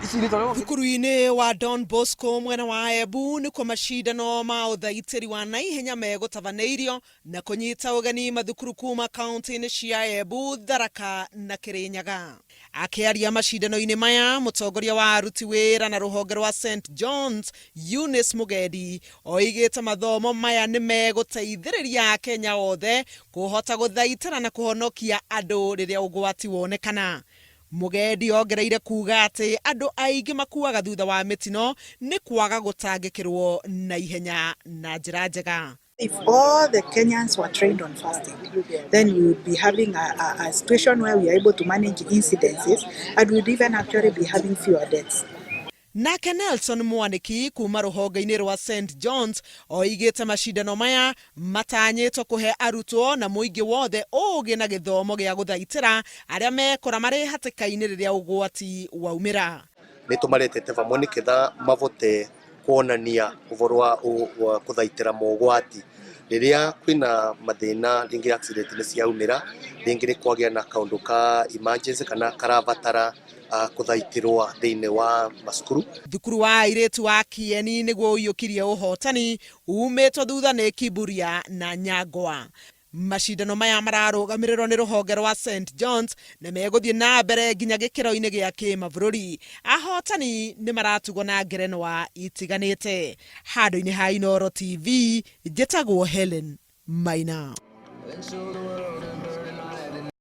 Thukuru-inĩ wa Don Bosco mwena wa Embu nĩkuo macindano ma ũthaitĩri wa naihenya megũtabanĩirio na kũnyita ũgeni mathukuru kuma kaunti-inĩ cia Embu, Tharaka na Kĩrĩnyaga. Akĩaria macindano-inĩ maya, mũtongoria wa aruti wĩra na rũhonge rwa St John's, Eunice Mũgendi, oigĩte mathomo maya nĩ megũteithĩrĩria Akenya othe kũhota gũthaitĩra na kũhonokia andũ rĩrĩa ũgwati wonekana. Mũgendi ongereire kuuga atĩ andũ aingĩ makuaga thutha wa mĩtino nĩ kwaga gũtangĩkĩrwo na ihenya na njĩra njega. If all the Kenyans were trained on first aid, then we would be having a situation where we are able to manage incidences and we would even actually be having fewer deaths. Nake Nelson Mwaniki kuma rũhonge-inĩ rwa St John's oigĩte macindano maya matanyĩtwo kũhe arutwo na mũingĩ wothe ũũgĩ na gĩthomo gĩa gũthaitĩra arĩa mekora marĩ hatĩka-inĩ rĩrĩa ũgwati waumĩra. Nĩ tũmaretete vamwe nĩketha mavote kuonania ũhoro wa kũthaitĩra mogwati rĩrĩa kwĩna mathĩna, rĩngĩ accident nĩ ciaumĩra, rĩngĩ nĩ kwagĩa na kaũndũ ka emergency kana karabatara kũthaitĩrwo thĩinĩ wa macukuru. Thukuru wa airĩtu wa Kieni nĩguo ũiyũkirie ũhotani umĩtwo thutha nĩ Kiburia na Nyangwa. Macindano maya mararũgamĩrĩrwo nĩ rũhonge rwa St John's na megũthiĩ na mbere nginya gĩkĩro-inĩ gĩa kĩmabũrũri. Ahotani nĩ maratugwo na ngerenwa itiganĩte. Handũ-inĩ ha Inooro TV, njĩtagwo Helen Maina.